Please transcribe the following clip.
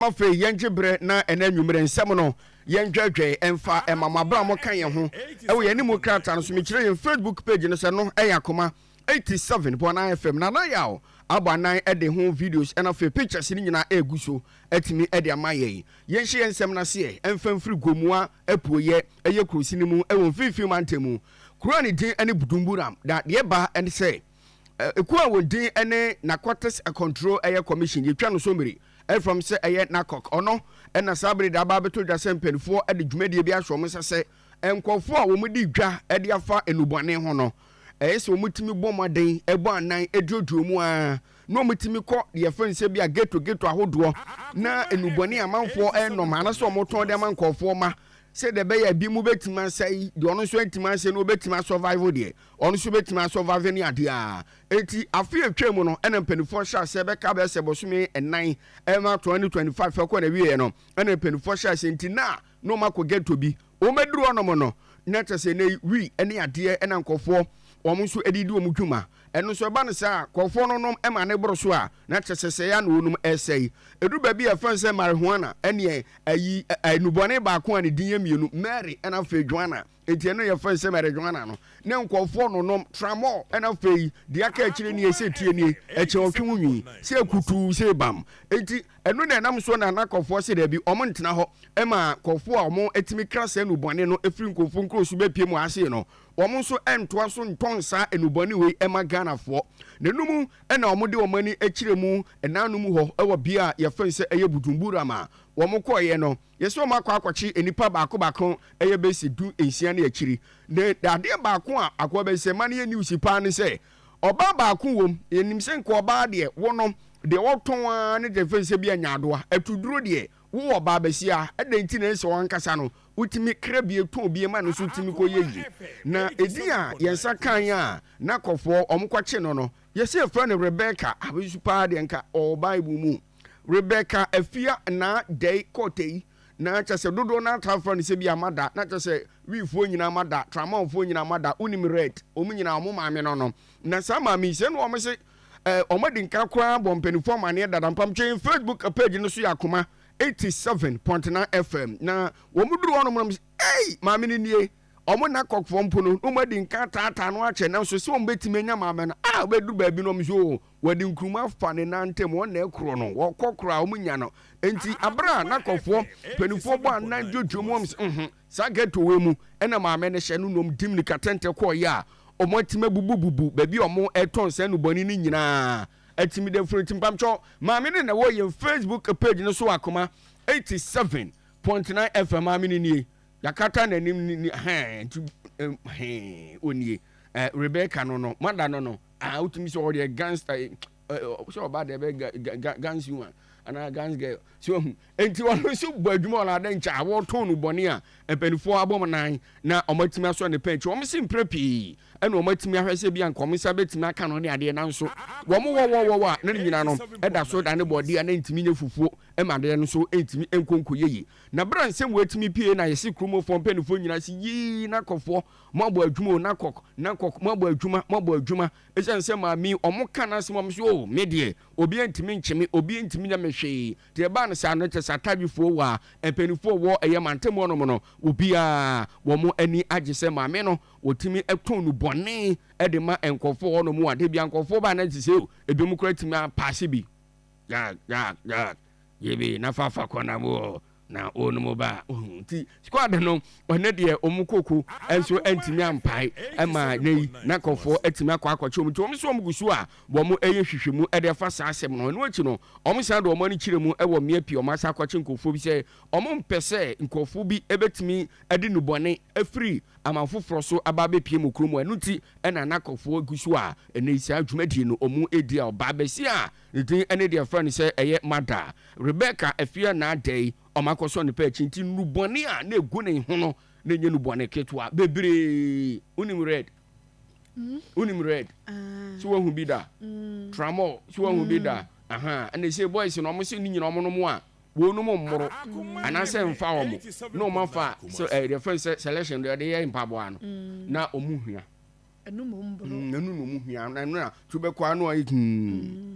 Afei yɛngye berɛ na ɛnɛ anwummerɛ nsɛm no yɛndwɛdwɛe ɛmfa ɛma mo aberɛ a moka yɛn ho ɛwɔ yɛn anim krataa no so. Mekyerɛ yɛn Facebook page no sɛ no ɛyɛ Akoma 87.9 FM. Nana Yaw abɔ anan ɛde ho videos ɛna afei pictures no nyinaa ɛgu so ɛtumi ɛde ama yɛn. Yɛnhyɛ yɛn nsɛm no aseɛ ɛmfa mfiri Gomoa apuoyɛ, ɛyɛ kurosini mu ɛwɔ Mfimfini mantam mu, kuro a ne din ɛne Budumburam. Na deɛ ba ɛne sɛ ekuo a wɔn din ɛne Narcotics Control ɛyɛ Commission, yɛtwa no so mmiri ɛfam sɛ ɛyɛ NACOC, ɔno ɛna saa bere de aba abɛtɔ dwa sɛ mpanimfoɔ ɛde dwumadie bi ahyɛ wɔn nsa sɛ nkurɔfoɔ a wɔn di dwa ɛde afa nnubɔne ho no, ɛyɛ sɛ wɔn tumi bɔ mmɔden ɛbɔ anan eduoduo mu a na wɔn tumi kɔ deɛ fɛn sɛ bi a ghetto ghetto ahodoɔ na nnubɔne amanfoɔ ɛnɔm anaasɛ wɔn tɔn de ama nkurɔfoɔ ma sɛdeɛ ɛbɛyɛ bi mu bɛtumi asɛe deɛ ɔno nso ntumi asɛe no, wɔbɛtumi asurvive deɛ ɔno nso bɛtumi asurvive ne adeɛ a. Eti afe atwa mu no, ɛna mpanimfoɔ hyɛ aseɛ bɛka bɛyɛ sɛ bɔsome 4 ɛma 2025 ɛkɔ na wieɛ no, ɛna mpanimfoɔ hyɛ aseɛ. Nti na wɔn akɔ ghetto bi, wɔn bɛduru hɔnom no na kyerɛ sɛ ne wi ne adeɛ ɛna nkɔfoɔ wɔn nso de di wɔn dwuma. Ɛno nso ɛba no saa, kɔfoɔ no nom ɛma ne boro so a, na kyerɛ sɛ yɛ ana wɔnom ɛsɛe ɛduru baabi a ɛfɛn sɛ marijuana ɛneɛ ayi nnubɔne baako a ne din yɛ mmienu, Mary ɛna afei Joanna. Eti ɛno yɛ fɛn sɛ marijuana no ne nkɔfoɔ no nom tramol, ɛna afei deɛ aka akyire nie sɛ tie nie ɛkyɛ ɔtwe ho nwi sɛ kutuu sɛ bam. Eti ɛno na ɛnam so na anakɔfoɔ sɛ dɛbi, ɔmo ntena hɔ ɛma kɔfoɔ a ɔmo etumi kra sɛ nnubɔne no efiri nkɔfoɔ nkuro so bɛpie mu ase no, wɔn nso ntoa so ntɔn saa nnubɔne wei ɛma Ghanafoɔ. N'anum ɛna wɔn de wɔn ani akyerɛ mu ɛnanom hɔ ɛwɔ bea a yɛfɛn sɛ ɛyɛ Bujumbura ma wɔn kɔɔyɛ no, yɛsɛ wɔn akɔ akɔkye nipa baako baako ɛyɛ bɛsi 16 ne akyiri. Na adeɛ baako a akɔ bɛsɛ ma no yɛ news paa ne sɛ ɔbaa baako wom. Yɛnim sɛ nka ɔbaa deɛ wɔnom deɛ wɔtɔn ara ne deɛ fɛn sɛ bi anyaadoa atuduro deɛ wowɔ ɔbaa bɛsia ɛdɛ nti na ɛsɛ wɔn ankasa no wotumi kra bie tɔn bie ma no nso tumi kɔ yɛ yie. Na edi a yɛn nsa kan a na kɔfoɔ wɔn kɔkye no, yɛsɛ yɛfrɛ no Rebecca abesu paa deɛ nka ɔwɔ Bible mu Rebecca Afia na dɛi kɔɔtɛ yi na kyɛ sɛ dodoɔ no ata frɛ no sɛ bi amada, na kyɛ sɛ wiifoɔ nyinaa mada, tramanfoɔ nyinaa mada, wonim red wɔn nyinaa wɔn maame no. Na saa maame yi sɛ no wɔn sɛ wɔn adi nka koraa bɔ mpanimfoɔ amaneɛ dada mpam twɛn. Facebook page no so yɛ Akoma 87.9 FM. Na wɔn duru hɔ nom nom, ɛy maame no nie. Wɔn na kɔkɔfoɔ mpo no na wɔn adi nka taataa no akyɛ, nanso sɛ wɔn bɛtumi anya maame no a wɔbɛduru baabi no, wɔn nso wɔde nkuruma fa ne nan ntam, wɔn na ɛkorɔ no wɔkɔ korɔ a wɔn nya no. Nti abere a nakɔfoɔ mpanimfoɔ bɔ anan dwodwo mu, wɔn sɛ saa ghetto wei mu ɛna maame no hyɛ no nom dim nika tɛntɛ kɔɔ yɛ a wɔn atumi abubububu baabi a wɔn ɛtɔn sɛ nubɔni no nyinaa atumi de funu. Nti mpamkyɛw, maame no na ɛwɔ yɛn Facebook page no so, Akoma 87.9 FM. Maame no nie, yakata n'anim ni hɛn nti hɛn onie Rebecca no mada no a wotumi sɛ ɔdeɛ gangster ɛ sɛ ɔba deɛ bɛ gans woman anaa gans girl so ehu. Nti ɔno nso bɔ adwuma ɔno ade nkyɛn a wɔtɔn no bɔne a mpanimfoɔ abɔ wɔn nan na wɔn atumi asɔ ne pɛn akyi. Wɔn si mpere pii ɛna wɔn atumi ahwɛ sɛ bi a nka wɔn nsa bɛtumi aka no ne adeɛ, nanso wɔn wɔwɔwɔwɔ a na ne nyinaa no ɛda so da ne bɔdeɛ a na ntumi nye fufuo ɛma adeɛ no nso ntumi nkonko yie. Na bere a nsɛm wɔ atumi pie na yɛsi kuromofoɔ mpanimfoɔ nyinaa si yii n'akɔfoɔ mo abɔ adwuma o, n'akɔk mo abɔ adwuma, mo abɔ adwuma, ɛsiane sɛ maame ɔmo ka n'asɛm, ɔmo so o, me deɛ obi ntumi nkyeme, obi ntumi nyɛ me hwee. Deɛ ɛbaa no saa no kyɛ sɛ atadwefoɔ wɔ a mpanimfoɔ wɔ ɛyɛ mantam hɔnom no, obiara wɔn ani agye sɛ maame no wɔtumi tɔn no bɔne ɛde ma nkɔfoɔ hɔnom a de bia nkɔfoɔ baa na te sɛ ebi mu kora tumi apaase bi yak yak yak yebe na fafa kɔna mu wɔ na wɔn ba nti squad no ɔne deɛ wɔn koko nso ntumi ampae ɛma ne yi na nkɔfoɔ atumi akɔ akɔkyɛ wɔn. Nti wɔn nso wɔn gu so a wɔn ɛyɛ hwehwɛmu ɛde afa saa asɛm no. Ɛno akyi no, wɔn san de wɔn ani kyerɛ mu ɛwɔ mmea pii wɔn asa akɔkye nkurɔfoɔ bi sɛ wɔn mpɛ sɛ nkurɔfoɔ bi ɛbɛtumi ɛde nubɔne afiri aman foforɔ so aba abɛpie mu kurom. Ɛno ti ɛna anakɔfoɔ gu so a ɛnɛ saa dwumadie no wɔn edi a ɔbaa bɛsi a ne din ɛne deɛ fɛn no sɛ ɛyɛ Mada Rebecca Afia na ada yi ɔmo akɔsɔ ne pɛ akyi. Nti nubɔne a na egu ne ho no na enye nubɔne ketewa bebree. Wonim red, wonim red so wahu bi da, tramol so wahu bi da aha. Ɛna ese boys no ɔmo se ne nyina ɔmo nom a wɔn nom mmoro anaasɛ nfa wɔn na ɔmo afa sɛ deɛ fɛn sɛ selection deɛ ɔde yɛ mpaboa no na ɔmo hua ɛnu mo mboro. Ɛnu na ɔmo hua na ɛnu na to bɛkɔ ano ayɛ hmm.